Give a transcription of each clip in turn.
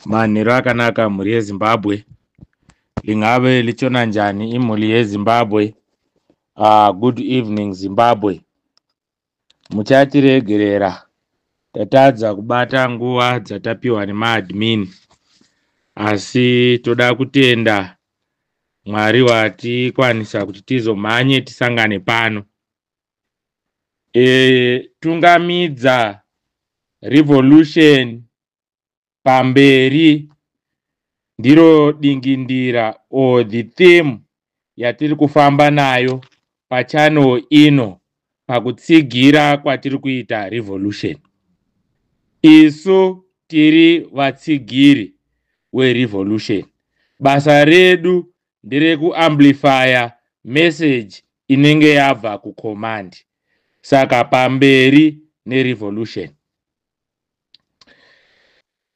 Manheru akanaka mhuri yeZimbabwe. Lingabe litshona njani imhuri yeZimbabwe? Good evening Zimbabwe. Muchatiregerera tatadza kubata nguva dzatapiwa nemaadmin, asi toda kutenda Mwari watikwanisa kuti tizomhanye tisangane pano. Tungamidza revolution pamberi ndiro dingindira or the theme yatiri kufamba nayo pachannel ino pakutsigira kwatiri kuita revolution. Isu tiri vatsigiri werevolution. Basa redu nderekuamplifya message inenge yabva kucommand. Saka pamberi nerevolution.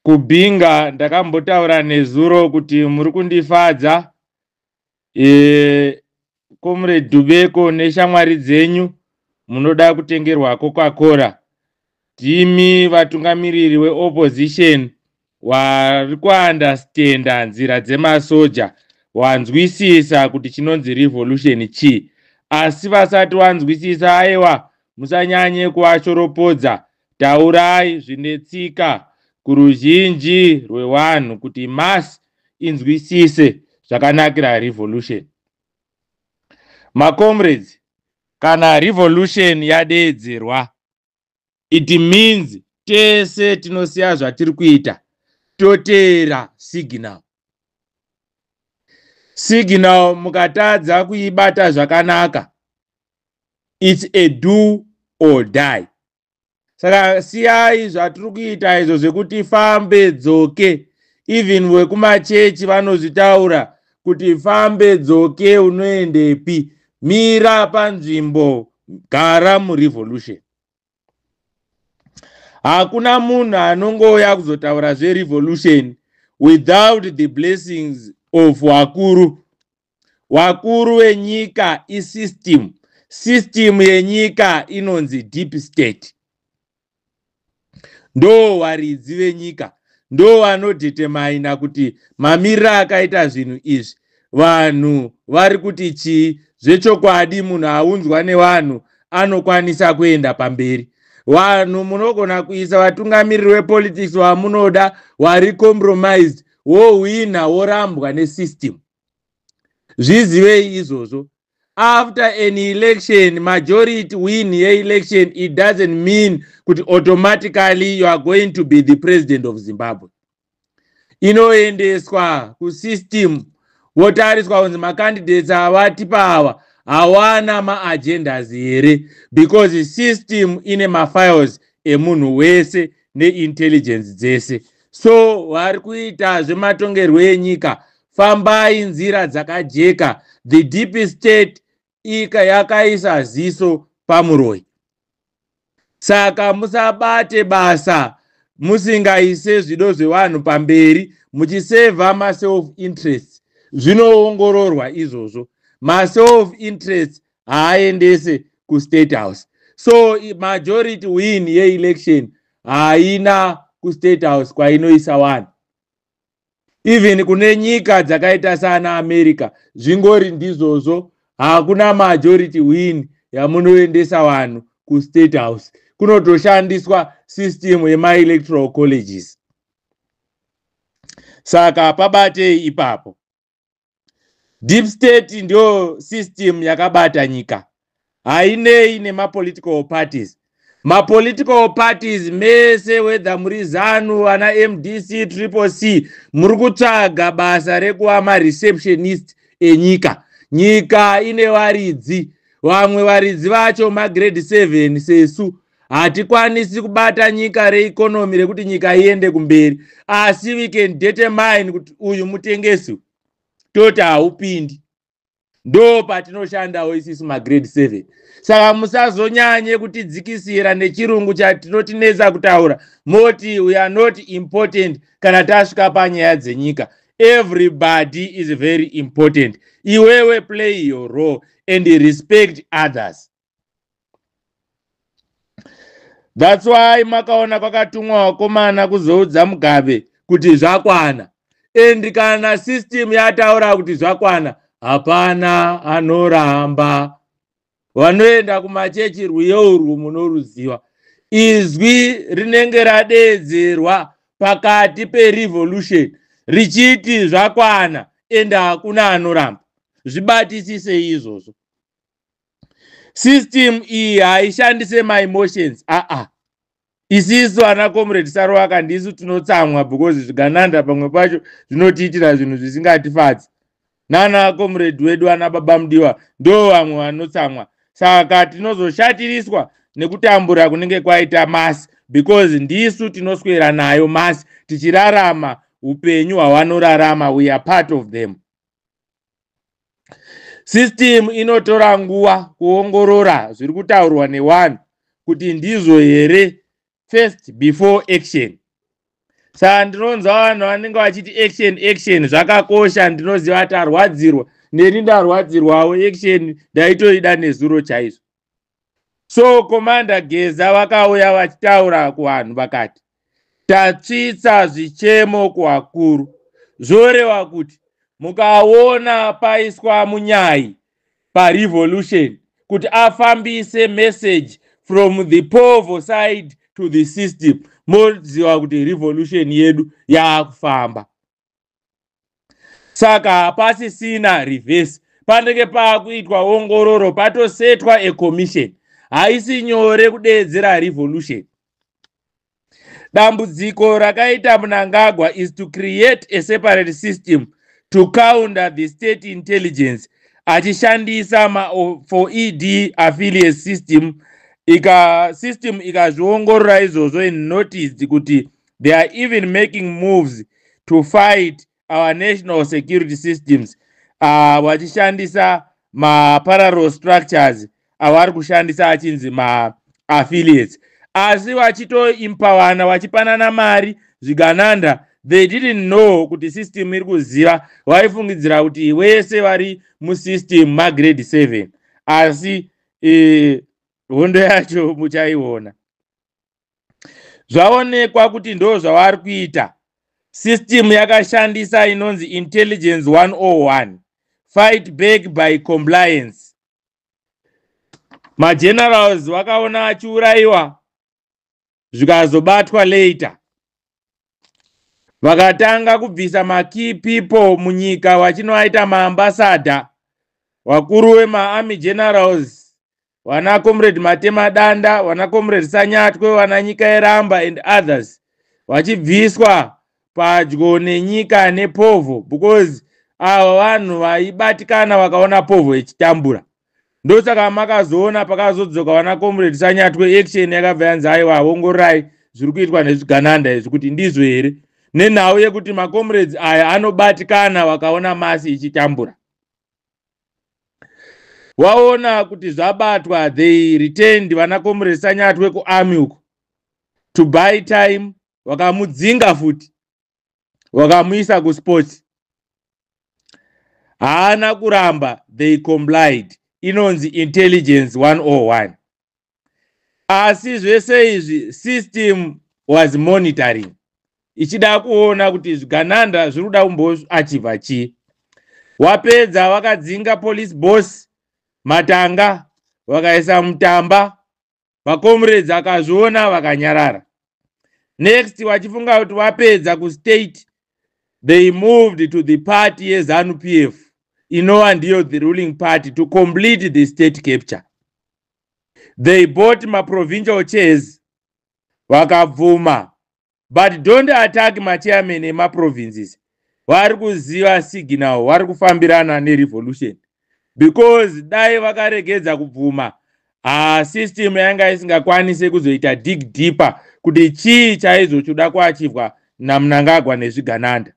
Kubhinga ndakambotaura nezuro kuti muri kundifadza, Comrade Dubeko neshamwari dzenyu munoda kutengerwa Coca-Cola. Ndimi vatungamiriri weopposition vari kuandastenda nzira dzemasoja, wanzwisisa kuti chinonzi revolution chii, asi vasati wanzwisisa, aiwa, musanyanye kuvashoropodza. Taurai zvine tsika kuruzhinji rwevanhu kuti mass inzwisise zvakanakira revolution. Macomrades, kana revolution yadeedzerwa, it means tese tinosiya zvatiri kuita toteera signal. Signal mukatadza kuibata zvakanaka, it's a do or die. Saka siyai zvatiri kuita izvo zvekuti fambe dzoke. Even vekumachechi vanozvitaura kuti fambe dzoke, unoendepi? Mira panzvimbo, gara murevolution. Hakuna munhu anongouya kuzotaura zverevolution without the blessings of wakuru. Wakuru venyika isystem. System yenyika inonzi deep state. Ndo varidzi venyika, ndo vanodetermina kuti mamiriro akaita zvinhu izvi, vanhu vari kuti chii. Zvechokwadi, munhu aunzwa nevanhu anokwanisa kuenda pamberi. Vanhu munogona kuisa vatungamiriri vepolitics vamunoda vari compromised, wohwina, worambwa nesystem. Zvizivei izvozvo. After an election, majority win yeelection, it doesn't mean kuti automatically you are going to be the president of Zimbabwe. Inoendeswa kusystem, votariswa kunzi macandidates avatipa ava hawana maagendas here, because system ine mafiles emunhu wese neintelligence dzese. So vari kuita zvematongerwo enyika, fambai nzira dzakajeka. The deep state ika yakaisa ziso pamuroi, saka musabate basa musingaise zvido zvevanhu pamberi, muchisevha maself interest. Zvinoongororwa izvozvo. Maself interest haaendese kustate house. So majority win yeelection haina kustate house kwainoisa vanhu. Even kune nyika dzakaita sana America zvingori ndizvozvo. Hakuna majority win yamunoendesa vanhu kustate house. Kunotoshandiswa system yemaelectoral colleges. Saka pabatei ipapo. Deep state ndio system yakabata nyika, hainei nemapolitical parties. Mapolitical parties mese, whether muri ZANU, vana MDC, Triple C, muri kutsvaga basa rekuva mareceptionist enyika. Nyika ine varidzi. Vamwe varidzi vacho magrade 7 sesu. Hatikwanisi kubata nyika reeconomy rekuti nyika iende kumberi, asi we can determine kuti uyu mutengesi, toti haupindi. Ndo patinoshandawo isisu magrade 7. Saka musazonyanye kutidzikisira nechirungu chatinotinetsa kutaura, moti we are not important. Kana tasvika panyaya dzenyika, everybody is very important. Iwewe play your role and respect others. That's why makaona kwakatumwa vakomana kuzoudza Mugabe kuti zvakwana. And kana system yataura kuti zvakwana, hapana anoramba. Vanoenda kumachechi, rwiyo urwu munoruziva. Izwi rinenge radeedzerwa pakati perevolution richiti zvakwana, ende hakuna anoramba. Zvibatisisei izvozvo. System iyi haishandise maemotions, aa. Isisu ana Comrade Sarovaka ndisu tinotsamwa because zvigananda pamwe pacho zvinotiitira zvinhu zvisingatifadzi. Nana comrade wedu, ana Baba Mudiwa, ndo vamwe vanotsamwa. Saka tinozoshatiriswa nekutambura kunenge kwaita mass, because ndisu tinoswera nayo mass, tichirarama upenyu hwavanorarama. We are part of them. System inotora nguva kuongorora zviri kutaurwa nevanhu kuti ndizvo here first before action. Saka ndinonzwa vanhu vanenge vachiti action, action. Zvakakosha, ndinoziva tarwadzirwa, neni ndarwadzirwawo. Action ndaitoida nezuro chaizvo. So Commander Geza vakauya vachitaura kuvanhu, vakati tatsvitsa zvichemo kuvakuru. Zvoreva kuti mukaona paiswa munyai parevolution kuti afambise message from the povo side to the system, moziva kuti revolution yedu yaakufamba. Saka hapasisina reverse. Panenge paakuitwa ongororo, patosetwa ecommission. Haisi nyore kudeedzera revolution. Dambudziko rakaita Mnangagwa is to create a separate system to counter the state intelligence, achishandisa ma for ED affiliate system. Ika system ikazviongorora izvozvo and noticed kuti they are even making moves to fight our national security systems, vachishandisa maparallel structures avari kushandisa achinzi maaffiliates, asi vachitoimpawana, vachipanana mari zvigananda. They didn't know kuti system iri kuziva. Vaifungidzira kuti wese vari musystem magrade 7, asi hondo yacho muchaiona. Zvaonekwa kuti ndo zvavari kuita. System yakashandisa inonzi intelligence 101, fight back by compliance. Magenerals vakaona achiurayiwa, zvikazobatwa later. Vakatanga kubvisa makey people munyika, vachinoaita maambassador, vakuru vemaarmy generals, vana Comrade Matemadanda, vana Comrade Sanyatwe, vana Nyika Yeramba and others, vachibviswa padyo nenyika nepovho, because ava vanhu vaibatikana vakaona povho ichitambura. Ndosaka makazoona pakazodzoka vana Comrade Sanyatwe, action yakabva yanzi aiwa, ongororai zviri kuitwa nezvigananda izvi kuti ndizvo here, nenhau yekuti macomrades aya anobatikana vakaona mass ichitambura. Waona kuti zvabatwa, they retained vana Comrade Sanyatwe kuarmy uko to buy time. Vakamudzinga futi, vakamuisa kusports. Haana kuramba, they complied. Inonzi intelligence 101. Asi zvese izvi system was monitoring, ichida kuona kuti zvigananda zviri kuda kumboachivha chii. Wapedza, vakadzinga police boss Matanga, vakaisa Mutamba. Vacomrades akazviona, vakanyarara. Next, vachifunga kuti vapedza kustate, they moved to the party yeZANU PF, inova ndiyo the ruling party, to complete the state capture. They bought maprovincial chairs, vakabvuma, but don't attack machairman emaprovinces. Vari kuziva signal, vari kufambirana nerevolution, because dai vakaregedza kubvuma, system yanga isingakwanisi kuzoita dig deeper kuti chii chaizvo choda kuachivwa naMnangagwa nezvigananda.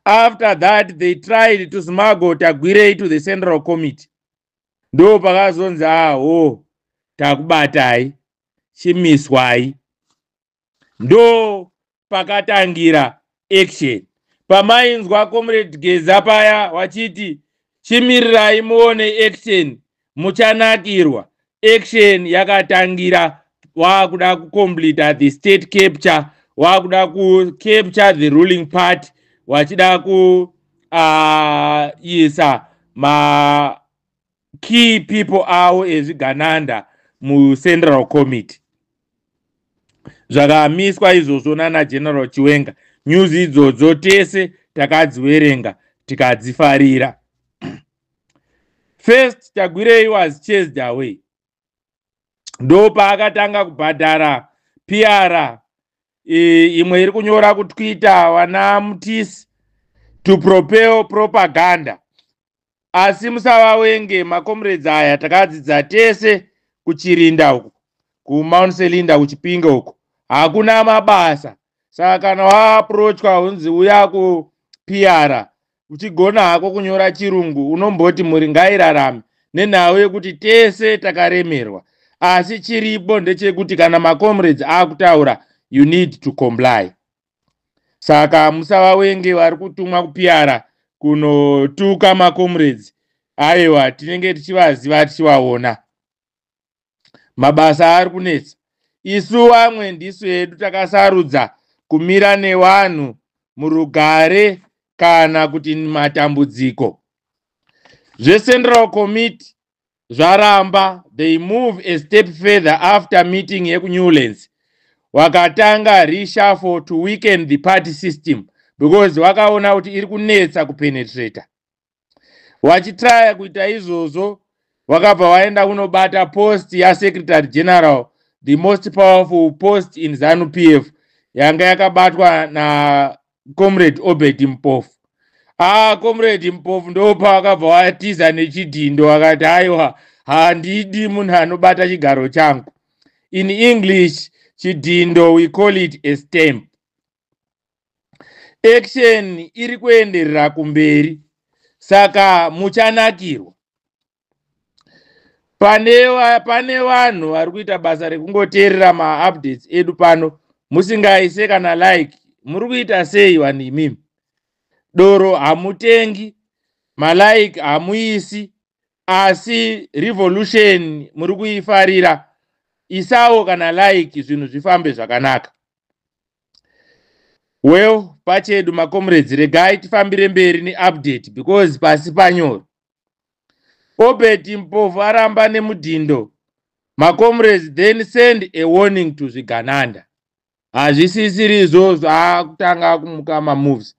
After that, they tried to smuggle Tagwirei to the central committee. Ndo pakazonzi aho, takubatai, chimiswai. Ndo pakatangira action. Pamainzwa Comrade Geza paya wachiti chimirirai muone action, muchanakirwa, action yakatangira waakuda kucompleta the state capture. Wakuda kucapture the ruling party, wachida kuisa makey people avo ezvigananda mucentral committee. Zvakamiswa izvozvo nana General Chiwenga. News idzodzo tese takadziverenga, tikadzifarira. First, Tagwirei was chased away. Ndo paakatanga kubhadhara PR imwe iri kunyora kuTwitter, vana Mutisi, to propel propaganda. Asi musavawenge macomrades aya, takadzidza tese kuChirinda uku, kuMount Selinda, kuChipinge uku, hakuna mabasa. Saka kana waapproachwa unzi uya kuPR, uchigona hako kunyora chirungu, unomboti muri ngairarame, nenhau yekuti tese takaremerwa. Asi chiripo ndechekuti kana macomrades akutaura, you need to comply. Saka musavawenge vari kutumwa kuPR kunotuka macomrades. Aiwa, tinenge tichivaziva, tichivaona. Mabasa ari kunetsa. Isu vamwe ndisu hedu takasarudza kumira nevanhu murugare kana kuti matambudziko. ZveCentral Committee zvaramba. They move a step further. After meeting yekuNewlands, wakatanga reshuffle to weaken the party system, because vakaona kuti iri kunetsa kupenetrata. Wachitraya kuita izvozvo, wakabva waenda kunobata post yasecretary general, the most powerful post in ZANU PF, yanga yakabatwa nacomrade Obert Mpofu. Ah, Comrade Mpofu ndopavakabva watiza nechidhindo, akati, "Aiwa, handidi munhu anobata chigaro changu." In English, chidhindo, we call it a stamp. Action iri kuenderera kumberi, saka muchanakirwa. Pane vanhu vari kuita basa rekungoteerera maupdates edu pano, musingaise kana like. Muri kuita sei, vanhu imimi? Doro hamutengi, malike hamuisi, asi revolution muri kuifarira. Isawo kana like, zvinhu zvifambe zvakanaka. Well, pachedu macomrades, regai tifambire mberi neupdate, because pasi panyoro. Obert Mpofu aramba nemudhindo. Macomrades then send a warning to zvigananda. Hazvisisirizvo, zvaakutanga kumuka mamoves.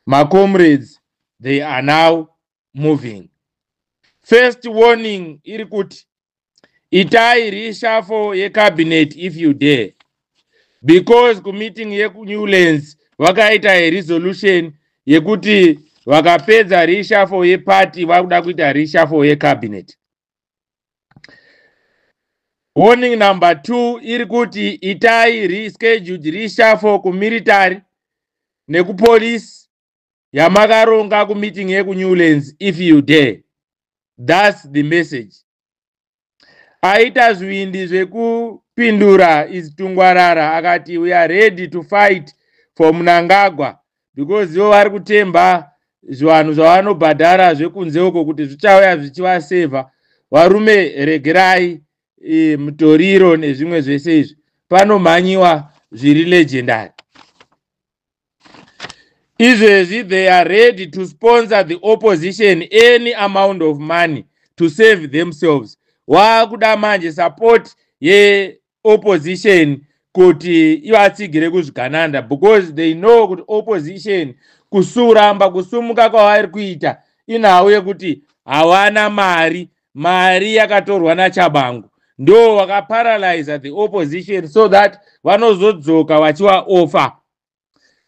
Macomrades, they are now moving. First warning iri kuti itai reshuffle yecabinet if you dare, because kumeeting yekuNewlands vakaita resolution yekuti vakapedza reshuffle yeparty, vakuda kuita reshuffle yecabinet. Warning number 2 iri kuti itai rescheduled reshuffle kumilitary nekupolisi yamakaronga kumeeting yekuNewlands if you dare. That's the message. Aita zvivindi zvekupindura izitungwarara, akati, "We are ready to fight for Mnangagwa," because ivo vari kutemba zvivanhu zvavanobhadhara zvekunze uko kuti zvichauya zvichivasevha. Varume, regerai mutoriro nezvimwe zvese izvi, panomhanyiwa zviri legendary. Izvezvi they are ready to sponsor the opposition any amount of money to save themselves. Waakuda manje support yeopposition kuti ivatsigire kuzvigananda, because they know kuti opposition kusuramba kusumuka kwavari kuita inhau yekuti hawana mari. Mari yakatorwa naChabangu, ndo wakaparalyza the opposition, so that vanozodzoka vachivaofa.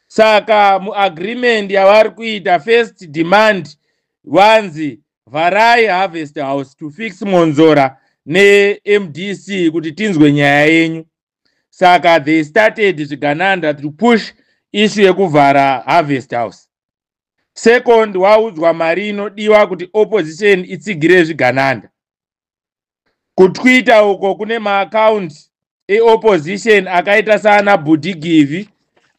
Saka muagreement yavari kuita, first demand vanzi vharai Harvest House to fix Monzora neMDC kuti tinzwe nyaya yenyu. Saka they started, zvigananda, to push issue yekuvhara Harvest House. Second, waudzwa mari inodiwa kuti opposition itsigire zvigananda. KuTwitter uko kune maakaunti eopposition akaita saana Budhigivi,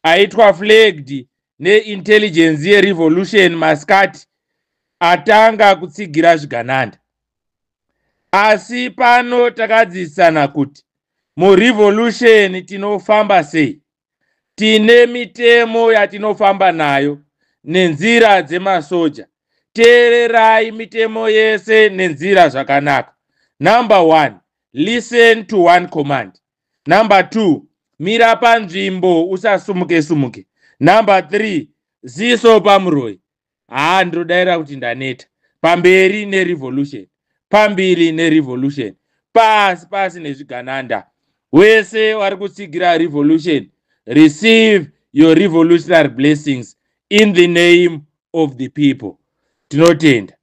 aitwa flagged neintelligence yerevolution mascat, atanga kutsigira zvigananda. Asi pano takadzidzisana kuti murevolution tinofamba sei. Tine mitemo yatinofamba nayo nenzira dzemasoja. Teererai mitemo yese nenzira zvakanaka. Number one, listen to one command. Number two, mira panzvimbo, usasumuke sumuke. Number three, ziso pamuroi. Haa, ndinodayira kuti ndaneta. Pamberi nerevolution, pamberi nerevolution, pasi pasi nezvigananda. Wese vari kutsigira revolution, receive your revolutionary blessings in the name of the people. Tinotenda.